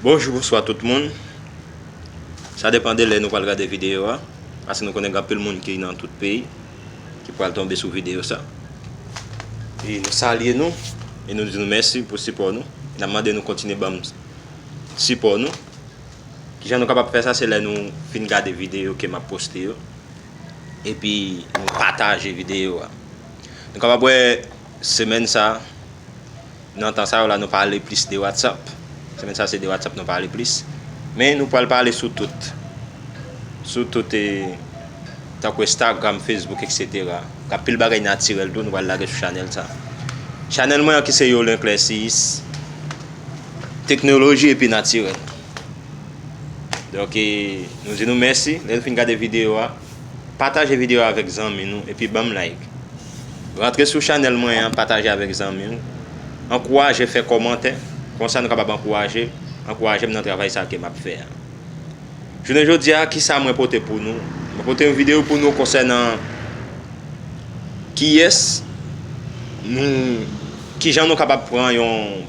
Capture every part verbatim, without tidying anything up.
Bonjou, bonswa tout moun. Sa depann de lè nou pral gade videyo a, paske nou konnen gen anpil moun ki nan tout peyi ki pral tonbe sou videyo sa. E nou salye nou, e nou di nou mèsi pou sipò nou. N ap mande nou kontinye ban m sipò nou. Kijan nou kapab fè sa? Se lè nou fin gade videyo ke m ap poste yo, epi nou pataje videyo a. Nou kapab wè semèn sa, nan tan sa yo la, nou pale plis de WhatsApp. Semèn sa, se de WhatsApp nou pale plis. Men nou pral pale sou tout. Sou tout, e, tankou Instagram, Facebook, etsetera. Gen anpil bagay natirèl tou, nou pral lage sou chanèl sa. Chanèl mwen an ki se Yolin Clercis, teknoloji epi natirèl. Donk, e, nou di nou mèsi. Lè nou fin gade videyo a, pataje videyo a avèk zanmi nou, epi ban m like. Rantre sou chanèl mwen an, pataje avèk zanmi w. Ankouraje, fè kòmantè. Konsa nou kapab ankouraje, ankouraje m nan travay sa ke m ap fè a. Jounen jodi a, kisa mwen pote pou nou? Mwen pote yon videyo pou nou konsènan kiyès nou, kijan nou kapab pran yon,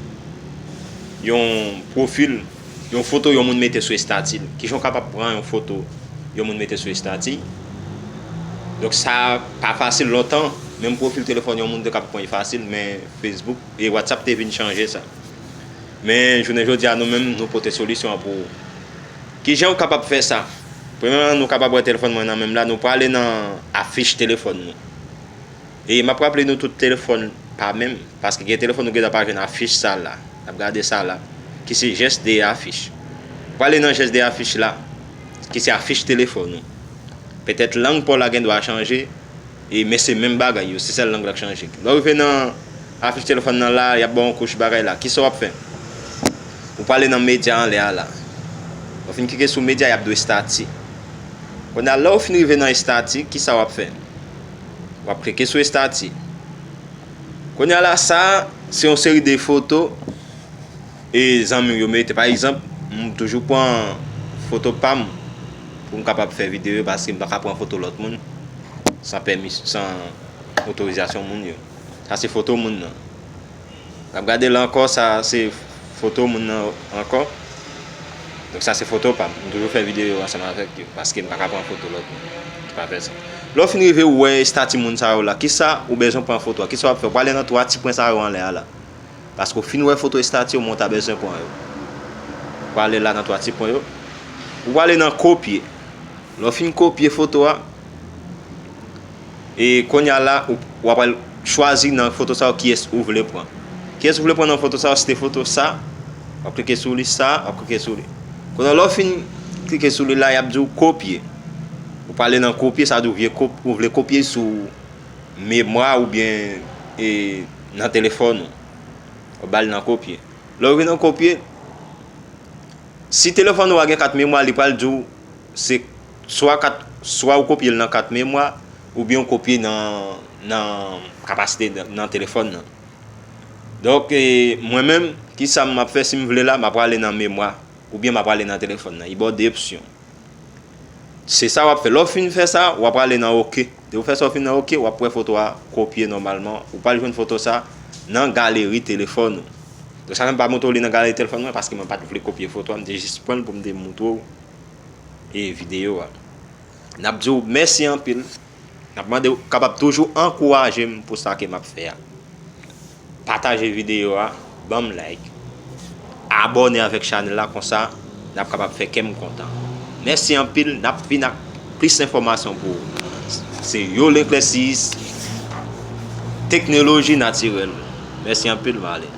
yon pwofil, yon foto yon moun mete sou estati l. Kijan w kapab pran yon foto yon moun mete sou estati? Donk, sa pa fasil. Lontan, menm pwofil telefòn yon moun te kapab pran li fasil, men Facebook e WhatsApp te vin chanje sa. Men jounen jodi a, nou menm, nou pote solisyon an pou ou. Kijan w kapab fè sa? Premyèman, nou kapab wè telefòn mwen nan men m la, nou prale nan afich telefòn nou. E m ap raple nou tout, telefòn pa menm, paske gen telefòn nou gentan pa jwenn afich sa la. N ap gade sa la, ki se jès de afich. Ou prale nan jès de afich la, ki se afich telefòn ou. Petèt lang pa w la gen dwa chanje, e, men se menm bagay yo, se sèl lang la k chanje. Lè w rive nan afich telefòn nan la, y ap ba w yon kouch bagay la. Kisa w ap fè? Ou prale nan medya anlè a la. Lè w fin klike sou medya, y ap di w estati. Kounye a, lè w fin rive nan estati, kisa w ap fè? W ap klike sou estati. Kounye a la, sa, se yon seri de foto e zanmi w yo mete. Pa egzanp, m toujou pran foto pa m pou m kapab fè videyo, paske m pa ka pran foto lòt moun san pèmi-, san otorizasyon moun yo. Sa se foto moun nan. N ap gade la ankò, sa se foto moun nan ankò. Donk sa se foto pa m. M toujou fè videyo ansanm avèk yo, paske m pa ka pran foto lòt moun ki pa fè sa. Lè w fin rive, ou wè estati moun sa yo la, kisa ou bezwen pran foto a? Kisa w ap fè? Ou prale nan twa ti pwen sa yo anlè a la. Paske w fin wè foto estati yo, men w ta bezwen pran yo. Ou prale la nan twa ti pwen yo. Ou prale nan kopye. Lè w fin kopye foto a, e kounye a la, ou, w ap al chwazi nan foto sa yo kiyès ou vle pran. Kiyès ou vle pran nan foto sa yo, si te foto sa, w ap klike sou li, sa, w ap klike sou li. Kounye a, lè w fin klike sou li la, y ap di w kopye. Ou prale nan kopye, sa di w vye kop-, ou vle kopye sou memwa oubyen, e, nan telefòn ou. Ou ba l nan kopye. Lè w rive nan kopye, si telefòn ou a gen kat memwa, li pral di w se swa kat, swa ou kopye l nan kat memwa, oubyen ou kopye nan, nan kapasite nan, nan telefòn nan. Donk, e, mwen menm, kisa m ap fè si m vle la, m ap prale nan memwa, oubyen m ap prale nan telefòn nan. Li ba w de opsyon. Se sa w ap fè. Lè w fin fè sa, w ap prale nan oke. Depi w fè sa, w fin nan oke, w ap wè foto a kopye nòmalman. Ou pral jwenn foto sa nan galeri telefòn ou. Donk, sa fè m pa montre w li nan galeri telefòn mwen, paske mwen pa t vle kopye foto a, m te jis pran l pou m te montre w e videyo a. N ap di w mèsi anpil. N ap mande w kapab toujou ankouraje m pou sa ke m ap fè a. Pataje videyo a, ban m like, abòne avèk chanèl la, konsa n ap kapab fè kè m kontan. Mèsi anpil, n ap vin ak plis enfòmasyon pou ou. Se Yolin Clercis, teknoloji natirèl. Mèsi anpil, m ale.